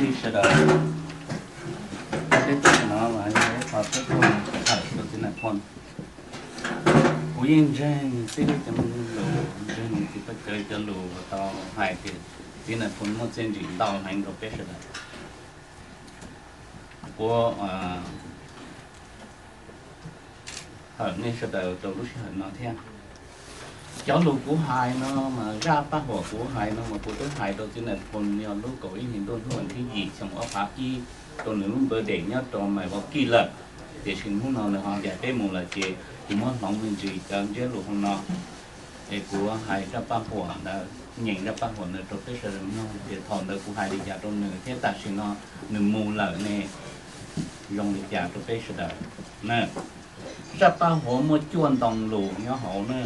Sawv daws, peb tuaj no mas yog ib qho tuaj tham rau txiv Nais Phoo. Kuv yeej ntseeg nws txij li cov lus, ntseeg nws txiv Paj Cawv cov lus uas tau hais tias txiv Nais Phoo muaj txiaj ntsig ntau heev rau peb sawv daws. Kuv hawm nej sawv daws rau lub sij hawm no thiab. Cov lus kuv hais no mas zaj paj huam kuv hais no mas kuv twb hais rau txiv Nais Phoo yog lub kaum ib hlis ntuj hnub vas thib yim xyoo ob phav ib rau nws lub birthday nyob rau Milwaukee lawm. Tiam sis hnub no nws ho ncaim peb mus lawm ces kuv muab hloov me ntsis cov ntsiab lus hauv no es kuv hais zaj paj huam ntawd, nyeem zaj paj huam ntawd rau peb sawv daws mloog tias thaum ntawd kuv hais li cas rau nws thiab tam sim no nws mus lawm ne zoo li cas rau peb sawv daws na. Zaj paj huam muaj cuaj ntoo lus nyob hauv na.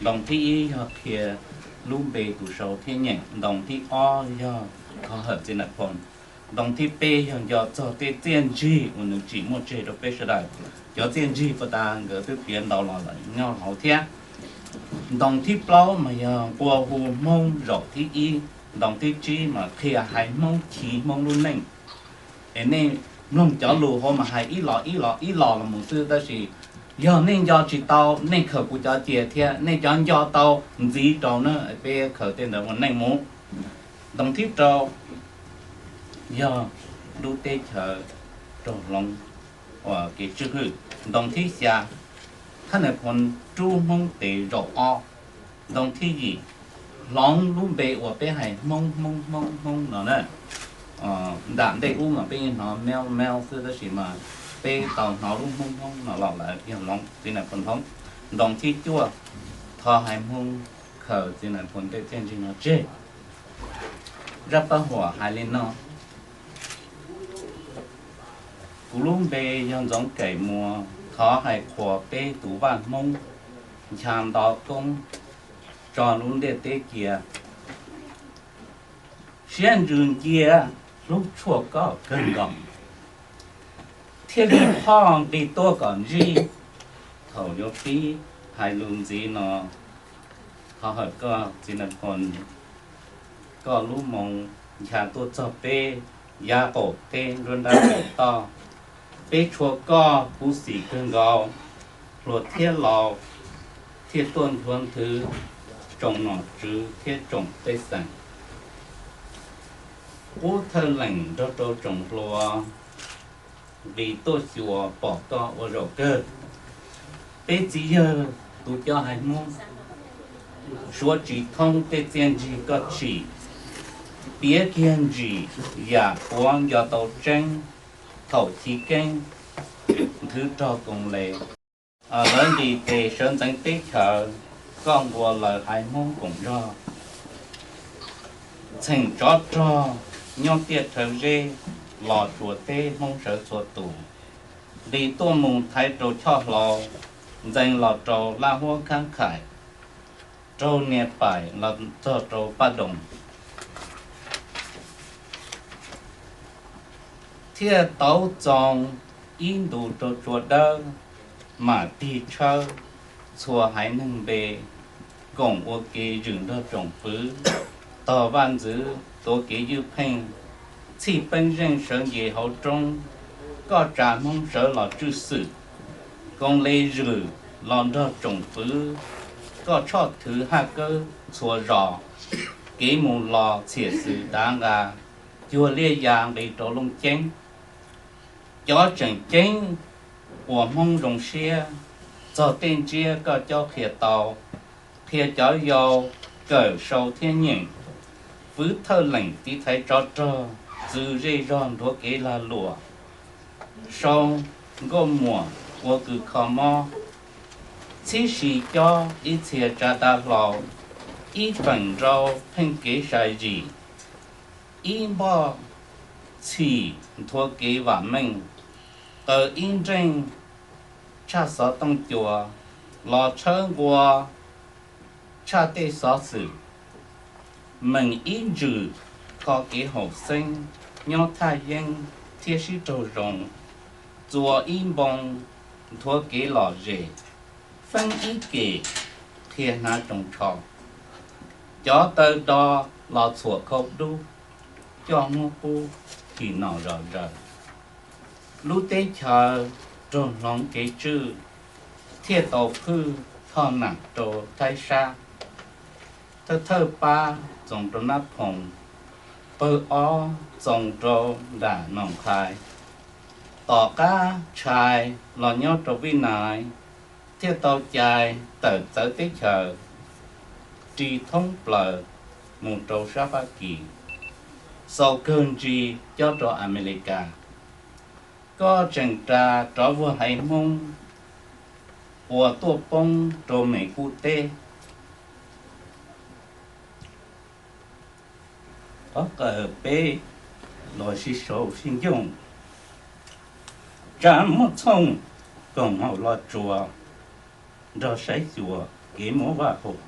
Ntoo thib ib yog qhia lub npe tus sau thiab nyeem. Ntoo thib ob yog thov hawm txiv Nais Phoo. Ntoo thib peb yog nco txog tej txiaj ntsig uas nws tsim muaj tseg rau peb sawv daws. Cov txiaj ntsig puag ta nkawd twb piav ntau los lawm nyob hauv thiab. Ntoo thib plaub mas yog nqua hu Hmoob zaum thib ib. Ntoo thib tsib mas qhia haiv Hmoob chiv Hmoob lub neej. Es nej mloog cov lus hauv mas hais ib los ib los ib los los mus xwb, tab sis yog nej nco tsis tau nej khaws kuv cov cia thiab, nej cov nco tau ntxiv rau na, peb khaws tej ntawd ua neej mus. Ntoo thib rau yog lub teb chaws raug hloov ua kev tswj hwm. Ntoo thib xya, Thaj Nais Phoo rub Hmoob tes zaum ob. Ntoo thib yim, hloov lub npe uas peb hais Hmoob Hmoob Hmoob Hmoob no na. Nram ntej ub mas peb yeej hnov Mel Mel xwb, tab sis mas peb tau hnov lub Hmoob Hmoob no los lawm, yog hloov, txiv Nais Phoo hloov. Ntoo thib cuaj, thov haiv Hmoob khaws txiv Nais Phoo tej txiaj ntsig no tseg. Zaj paj huam hais li no: Kuv lub npe yog Ntxoov Kaim Muas, thov hais qhuas peb tus vaj Hmoob ncha nto koob tso lub ntiaj teb cia. Siab ntsws ncia hlub tshuaj koj kawg nkaus, thiaj li phoj nqis tuaj kom ntsib. Thaum yuav pib hais lus ntxiv no, thov hawm koj txiv Nais Phoo, koj lub moo ncha tuaj txog peb yav qaum teb nruab nrab qaum toj. Peb tshua koj puv xim kawg nkaus, hluas thiab laus thiaj tuaj nchuav nthwv, tsoom nom tswv thiab tsoom pej xeem. Qub thawj leem nrog rau tsoom hluas nqis tuaj xyuas pom koj ua zaum kawg. Peb txiv yawg tus coj haiv Hmoob suav tsis thoob tej txiaj ntsig koj tsim, piav kiag ntsim yam puav nco tau tseeb. Thaum chiv keeb nthwv rog koos les, lawv nqis tes sawv ntxeev teb chaws, koj nquas lawv haiv Hmoob koom zog. Txheem tsov rog nyob tiaj rhawv zeb, los tsuas teb Hmoob sawv txhua tus. Nqis tuaj mus thaiv rau Choj Hlau, ntxeev los rau Laj Huab Khaab Khais, raug Nias Pais los txog rau Paj Doos, thiaj tau txoos ib ntus rau Tsua Dawb, mam tig tshawb txhua haiv neeg npe, koom ua ke zwm nrog tsoom fwv, tog vaj ntxwv tuav kev ywj pheej, txhij peeb zeej sawv nce hauv roob, koj tsa Hmoob sawv los tswj xwm, koos les zwm los nrog tsoom fwv, koj tshoj thwv haj kawb txhua zos, kev mus los txhiam xws dav nqa, cuag liaj ya nqis rau Looj Ceeb. Cov tseem ceeb uas Hmoob zoo siab, txog tej ntsiab koj cob qhia tau, qhia cov yau kawm sau thiab nyeem, fwv thawj leem tiv thaiv tsov rog, txwv zej zog nthuav kev lag luam, sau nkauj muam ua kws kho mob, txhib si cob ib txhia tsa dav hlau, ib feem nrau pheej kev sai zim, ib npoj txhim nthuav kev vam meej, qaws ib nreej tshaj xov tooj cua, los tshawb nqua tshaj tej xov xwm, meem ib ntsws kho kev haum xeeb, nyob thaj yeeb thiab sib raug zoo, txuas ib npoo nthuav kev lom zem, feeb ib kem qhia hnav tsoos tsho, cov taw do los txhuam khau dub, coj muab pub tsim nom zom zaws. Lub teb chaws raug hloov kev tswj, thiaj tau phwj thoj nam rau Thaib sab. Thawj thawj pab txoos rau Nab Phoos, pawg ob txoos rau nram Noos Qhais, tom qab tshais los nyob rau Vib Nais, thiaj tau cais tawm txawv teb chaws, ri thoob plaws mus rau sab Fab Kis, xaus kawg ntsis cob rau Amelikas. Koj tseem ras rov vuag haiv Hmoob uas tuaj poob rau Mes Kuj teb. Qhov qawm peb los sib sau sib ncooj, tsa muaj txhooj koom haum los tsuas, nrog saib xyuas kev muab vaj huam,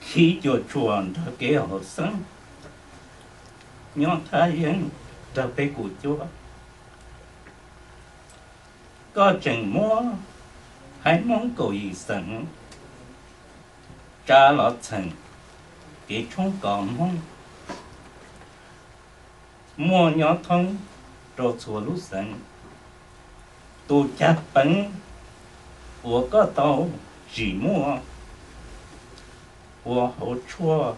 khi cuam tshuam nrog kev haum xeeb, nyob thab yeeb nrog peb kuj cuab. Koj tseem muab haiv Hmoob kaum yim xeem tsa los txheem kev tshoob kos Hmoob, muaj nyob thoob rau txhua lub xeev. Tus cag peev uas koj tau tsim muaj ua hauv tshuaj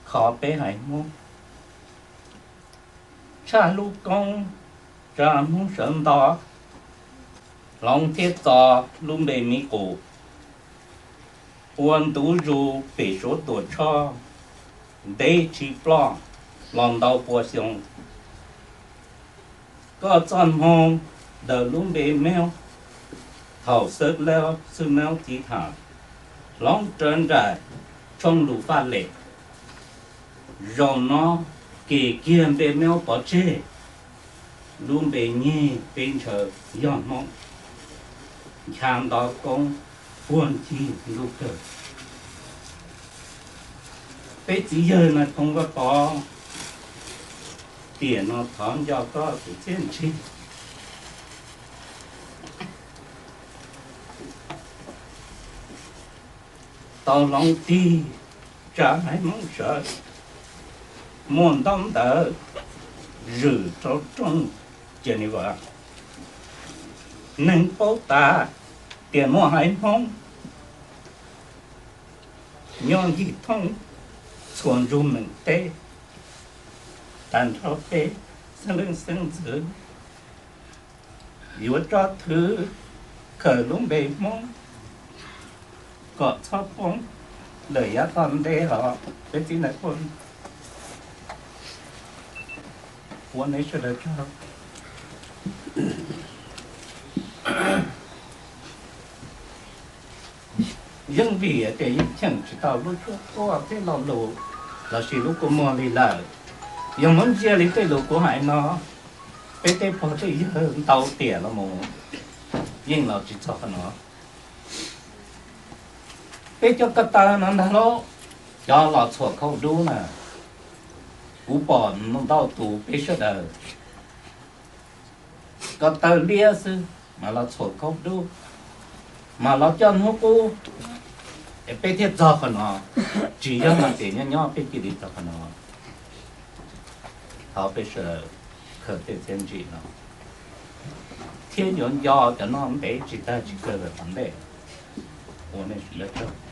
kho peb haiv Hmoob, tshaj lub koob tsa Hmoob sawv nto, hloov thiab txo lub npe miv qus, ua ntuv zus pem Suav Tuam Tshoj, ntev tsis ploj los ntau pua xyoo. Koj txoj hmoo daws lub npe Meub, thaum Xwb Laub Xwb Meub txiv tham, hloov raws nraim tshooj lus faj lem. Zaum no kem kiag npe Meub pov tseg, lub npe nyeg peb ntshaw yog Hmoob, ncha nto koob puag ncig lub kawg. Peb txiv yawg Nais Phoo Vaj Pov, tiam no thov nco koj tus txiaj ntsig. Tau hloov tig tsa haiv Hmoob sawv, muaj ntaub ntawv zwm rau rooj Geneva. Neeg paub tas tias muaj haiv Hmoob nyob ncig thoob txhua ntsug meem teb, tag nrho peb xeeb leej xeeb ntxwv yuav tso thwv khaws lub npe Hmoob kom txhob poob lawm yav tom ntej los peb txiv Nais Phoo ua nej sawv daws tsaug. Yeej vim tias yeej cheem tsis tau lub suab quaj thiab lo lus lossis lub kua muag li lawm. Yog muab ntsia li tej lus kuv hais no, peb tej pog tej yawg ntau tiam los mus yeej los tsis txog qhov no. Peb cov ko taw no ntag lauj, cov los txhuam khaub dub na, kuv pom ntau tus peb sawv daws ko taw liab xwb mas los txhuam khaub dub, mas los coj hnub qub, es peb thiaj txog qhov no. Tsis yog hais tias nyob nyob peb cia li txog qhov no. Thov peb sawv daws khaws tej txiaj ntsim no thiab yuav nco cov no ntev tsis tag tsis kawg lawm tom ntej. Ua nej sawv daws tsaug.